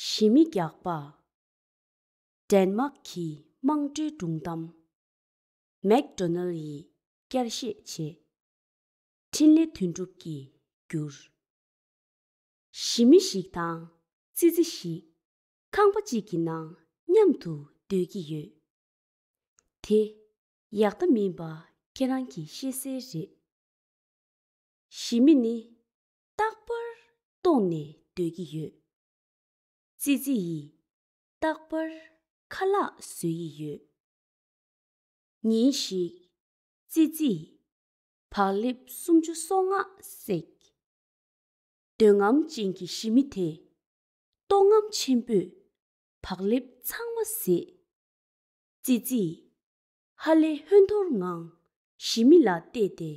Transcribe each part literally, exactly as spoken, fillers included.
ཞི་མི་རྒྱགས་པ། ཌེན་མཱག་གི་དམངས་ཁྲོད་སྒྲུང་གཏམ། མེག་ཌོ་ནལ་ཡིས་བསྐྱར་བཤད་བྱས། འཕྲིན་ལས་དོན་གྲུབ་ཀྱིས་བསྒྱུར། ཞི་མི་ཞིག་དང་ཙི་ཙི་ཞིག་ཁང་པ་གཅིག་གི་ནང་མཉམ་དུ་སྡོད་ཀྱི་ཡོད། དེ་ཡག་ལྟ་མིན་པ་ཁྱེད་རང་གིས་ཤེས་གསལ་རེད། ཞི་མི་ནི་རྟག་པར་ལྟོགས་ནས་སྡོད་ཀྱི་ཡོད། ཙི་ཙི་ཡིས་རྟག་པར་ཁ་ལག་བཟོ་ཡི་ཡོད། ཉིན་ཞིག་ཙི་ཙིས་བག་ལེབ་སུམ་ཅུ་སོ་ལྔ་བསྲེགས། འདོད་རྔམ་ཅན་གྱི་ཞི་མི་དེ་ལྟོགས་རྔམ་ཆེན་པོས་བག་ལེབ་ཚང་མ་ཟས། ཙི་ཙིས་ཧ་ལས་ཧོན་ཐོར་ངང་ཞི་མི་ལ་བལྟས་ཏེ།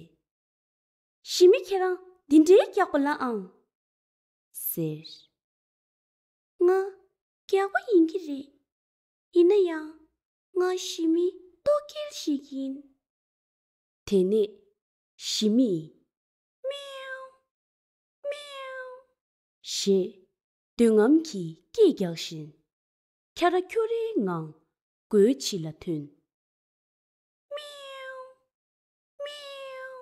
ཞི་མི་ཁྱེད་རང་འདི་འདྲའི་རྒྱགས་པ་ལ་ཨང་། ཟེར། ང་རྒྱགས་པ་ཡིན་གྱི་རེད། ཡིན་ན་ཡང་ང་ཞི་མི་ལྟོ་འགྱེལ་ཞིག་ཡིན། དེ་ནས་ཞི་མིས། མེའུ། མེའུ། ཞེས་འདོད་རྔམ་གྱིས་སྐད་རྒྱག་བཞིན། ཁྱ་ར་ཁྱོ་རའི་ངང་སྒོའི་ཕྱི་ལ་ཐོན། མེའུ། མེའུ།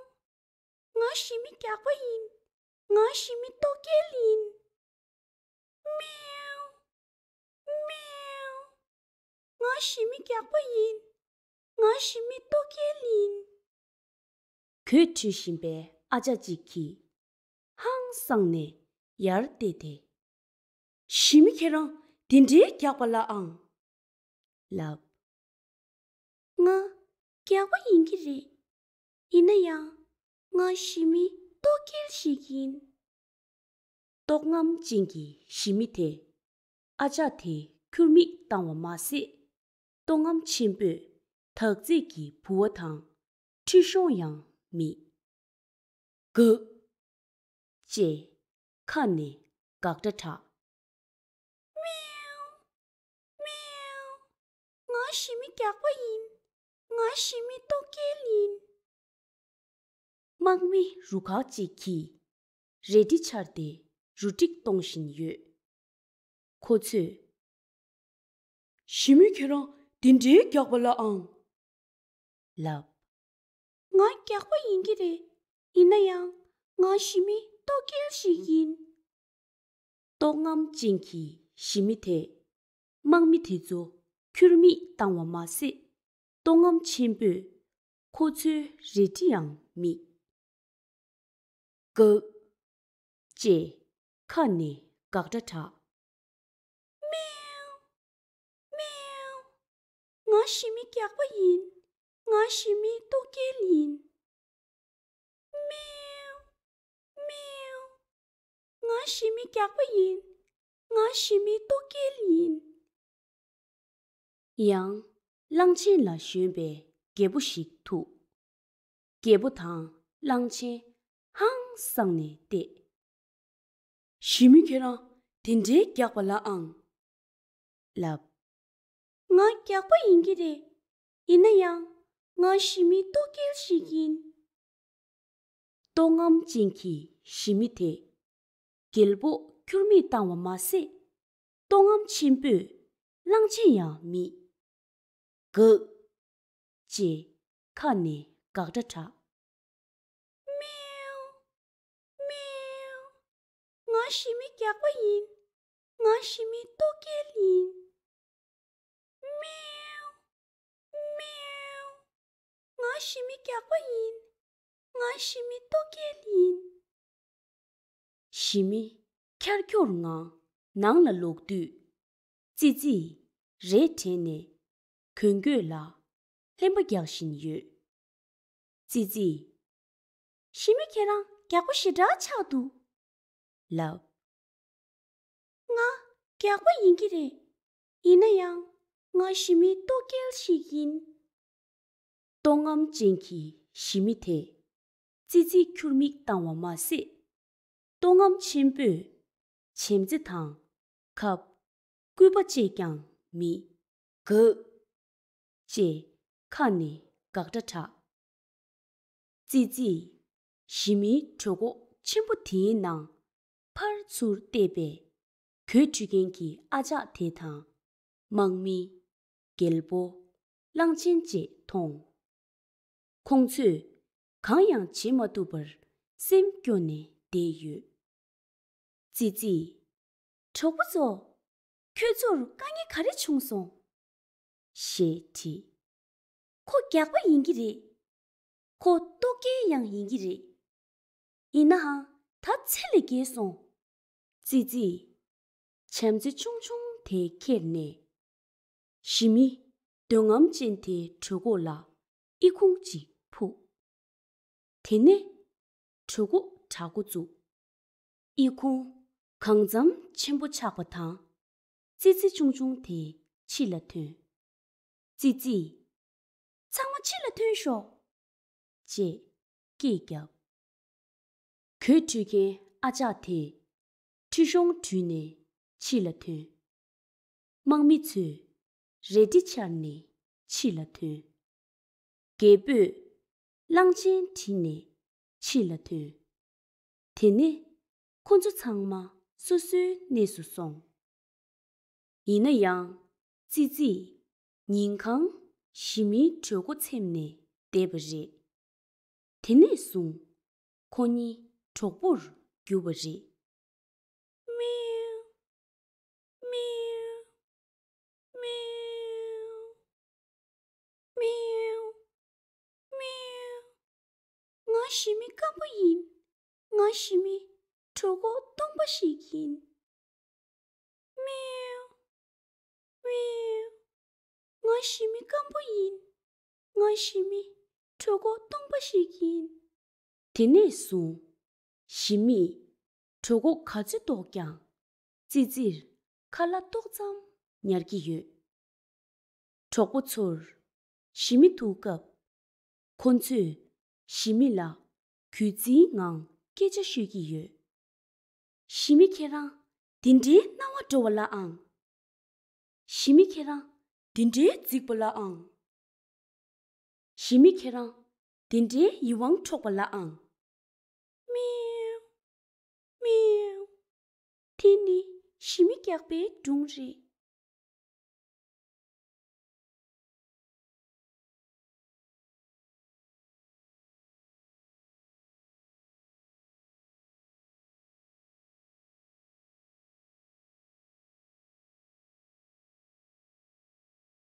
ང་ཞི་མི་རྒྱགས་པ་ཡིན། ང་ཞི་མི་ལྟོ་འགྱེལ་ཡིན། མེའུ། མེའུ། ང་ཞི་མི་རྒྱགས་པ་ཡིན། ང་ཞི་མི་ལྟོ་འགྱེལ་ཡིན། གོས་འཁྲུད་བཞིན་པའི་ཨ་ཅག་ཅིག་གིས་ཧང་སངས་ནས་ཡར་བལྟས་ཏེ། ཞི་མི་ཁྱེད་རང་འདི་འདྲའི་རྒྱགས་པ་ལ་ཨང་། ལབ། ང་རྒྱགས་པ་ཡིན་གྱི་རེད། ཡིན་ན་ཡང་ང་ཞི་མི་ལྟོ་འགྱེལ་ཞིག་ཡིན། ལྟོགས་རྔམ་ཅན་གྱི་ཞི་མི་དེ་ཨ་ཅག་དེ་ཁྱུར་མིད་བཏང་བ་མ་ཟད། ལྟོགས་རྔམ་ཆེན་པོས་དག་རྫས་ཀྱི་ཕུ་བ་དང་ཁྲུས་གཞོང་ཡང་མིད། གག་ཅེས་ཁ་ནས་དགག་སྒྲ་གྲགས། མེའུ། མེའུ། ང་ཞི་མི་རྒྱགས་པ་ཡིན། ང་ཞི་མི་ལྟོ་འགྱེལ་ཡིན། དམག་མི་རུ་ཁག་ཅིག་གིས་རལ་གྲི་འཕྱར་ཏེ་རུ་སྒྲིག་གཏོང་བཞིན་ཡོད། ཁོ་ཚོས། ཞི་མི་ཁྱེད་རང་འདི་འདྲའི་རྒྱགས་པ་ལ་ཨང་། ལབ། ང་རྒྱགས་པ་ཡིན་གྱི་རེད། ཡིན་ན་ཡང་ང་ཞི་མི་ལྟོ་འགྱེལ་ཞིག་ཡིན། ལྟོགས་རྔམ་ཅན་གྱི་ཞི་མི་དེས་དམག་མི་དེ་ཚོ་ཁྱུར་མིད་བཏང་བ་མ་ཟད། ལྟོགས་རྔམ་ཆེན་པོས་ཁོ་ཚོའི་རལ་གྲི་ཡང་མིད། གག་ཅེས་ཁ་ནས་དགག་སྒྲ་གྲགས། མེའུ། མེའུ། ང་ཞི་མི་རྒྱགས་པ་ཡིན། ང་ཞི་མི་ལྟོ་འགྱེལ་ཡིན། མེའུ། མེའུ། ང་ཞི་མི་རྒྱགས་པ་ཡིན། ང་ཞི་མི་ལྟོ་འགྱེལ་ཡིན། ཡང་། གླང་ཆེན་ལ་ཞོན་པའི་རྒྱལ་པོ་ཞིག་ཐུག་རྒྱལ་པོ་དང་གླང་ཆེན་ཧང་སངས་ནས་བལྟས། ཞི་མི་ཁྱེད་རང་དེ་འདྲའི་རྒྱགས་པ་ལ་ཨང་། ལབ། ང་རྒྱགས་པ་ཡིན་གྱི་རེད། ཡིན་ན་ཡང་ང་ཞི་མི་ལྟོ་འགྱེལ་ཞིག་ཡིན། ལྟོགས་རྔམ་ཅན་གྱི་ཞི་མི་དེས་རྒྱལ་པོ་ཁྱུར་མིད་བཏང་བ་མ་ཟད། ལྟོགས་རྔམ་ཆེན་པོས་གླང་ཆེན་ཡང་མིད། གག་ཅེས་ཁ་ནས་དགག་སྒྲ་གྲགས། མེའུ། མེའུ། ང་ཞི་མི་རྒྱགས་པ་ཡིན། ང་ཞི་མི་ལྟོ་འགྱེལ་ཡིན། མེའུ། མེའུ། ང་ཞི་མི་རྒྱགས་པ་ཡིན། ང་ཞི་མི་ལྟོ་འགྱེལ་ཡིན། ཞི་མི་ཁྱར་ཁྱོར་ངང་ནང་ལ་ལོག་དུས། ཙི་ཙིས་རས་བྲད་ནས་གོས་གོས་ལ་ལྷན་པ་རྒྱག་བཞིན་ཡོད། ཙི་ཙིས། ཞི་མི་ཁྱེད་རང་རྒྱགས་པ་ཞེ་དྲག་ཆགས་འདུག་ལབ། ང་རྒྱགས་པ་ཡིན་གྱི་རེད། ཡིན་ན་ཡང་ང་ཞི་མི་ལྟོ་འགྱེལ་ཞིག་ཡིན། ལྟོགས་རྔམ་ཅན་གྱི་ཞི་མི་དེས་ཙི་ཙིའི་ཁྱུར་མིད་བཏང་བ་མ་ཟད། ལྟོགས་རྔམ་ཆེན་པོས་བྱེམ་རྩེ་དང་ཁབ། སྐུད་པ་བཅས་ཀྱང་མིད། གག་ཅེས་ཁ་ནས་དགག་སྒྲ་གྲགས། ཙི་ཙིས་ཞི་མིའི་གྲོད་ཁོག་ཆེན་པོ་དེའི་ནང་ཕར་ཚུར་བལྟས་པས། གོས་འཁྲུད་མཁན་གྱི་ཨ་ཅག་དེ་དང་། དམག་མི། རྒྱལ་པོ། གླང་ཆེན་བཅས་མཐོང་། ཁོང་ཚོས་གང་ཡང་བྱེད་མ་ཐུབ་པར་སེམས་སྐྱོ་ནས་བསྡད་ཡོད། ཙི་ཙི། གྲོགས་པོ་ཚོ། ཁྱོད་ཚོར་དཀའ་ངལ་ག་རེ་བྱུང་སོང་། ཞེས་དྲིས། ཁོ་རྒྱགས་པ་ཡིན་གྱི་རེད། ཁོ་ལྟོ་སྐྱེལ་ཡང་ཡིན་གྱི་རེད། ཡིན་ནའང་ད་ཚད་ལས་བརྒལ་སོང་། ཙི་ཙིས་བྱམས་བརྩེ་ཆུང་ཆུང་དེ་ཁྱེར་ནས། ཞི་མི་འདོད་རྔམ་ཅན་དེའི་གྲོད་ཁོག་ལ་ཨི་ཁུང་ཅིག་ཕུག་དེ་ནས་གྲོད་ཁོག་དྲག་འགོ་བཙུགས། ཨི་ཁུང་གང་འཚམ་ཆེན་པོ་ཆགས་པ་དང་། ཙི་ཙི་ཆུང་ཆུང་དེ་ཕྱི་ལ་ཐོན། ཙི་ཙི། ཚང་མ་ཕྱི་ལ་ཐོན་ཤོག་ཅེས་སྐད་བརྒྱབ། གོས་འཁྲུད་མཁན་ཨ་ཅག་དེས་ཁྲུས་གཞོང་བྲུས་ནས་ཕྱི་ལ་ཐོན། དམག་མི་ཚོས་རལ་གྲི་འཕྱར་ནས་ཕྱི་ལ་ཐོན། རྒྱལ་པོས་གླང་ཆེན་བྲིས་ནས་ཕྱི་ལ་ཐོན། དེ་ནས་ཁོ་ཚོ་ཚང་མ་སོ་སོའི་གནས་སུ་སོང་། ཡིན་ན་ཡང་ཙི་ཙིས་ཉིན་གང་ཞི་མིའི་གྲོད་ཁོག་འཚེམ་ནས་བསྡད་པ་རེད། དེ་ནས་བཟུང་ཁོ་གཉིས་གྲོགས་པོར་གྱུར་པ་རེད། མིའུ། མིའུ། མིའུ། མིའུ། མིའུ། ང་ཞི་མི་སྐམ་པོ་ཡིན། ང་ཞི་མི་གྲོད་ཁོག་སྟོང་པ་ཞིག་ཡིན། མིའུ། མིའུ། ང་ཞི་མི་སྐམ་པོ་ཡིན། ང་ཞི་མི་གྲོད་ཁོག་སྟོང་པ་ཞིག་ཡིན། དེ་ནས་བཟུང་ཞི་མིས་གྲོད་ཁོག་ག་ཚོད་ལྟོགས་ཀྱང་ཙི་ཙིར་ཁ་ལག་ཏོག་ཙམ་ཉར་གྱི་ཡོད། གྲོགས་པོ་ཚོར་ཞི་མི་ཐུག་སྐབས། ཁོ་ཚོས་ཞི་མི་ལ་གུས་བརྩིའི་ངང་སྐད་ཆ་ཤོད་ཀྱི་ཡོད། ཞི་མི་ཁྱེད་རང་དེ་འདྲའི་སྣང་བ་འགྲོ་བ་ལ་ཨང་། ཞི་མི་ཁྱེད་རང་དེ་འདྲའི་རྫིག་པ་ལ་ཨང་། ཞི་མི་ཁྱེད་རང་དེ་འདྲའི་ཡིད་དབང་འཕྲོག་པ་ལ་ཨང་། མིའུ། མིའུ། དེ་ནི་ཞི་མི་རྒྱགས་པའི་སྒྲུང་རེད།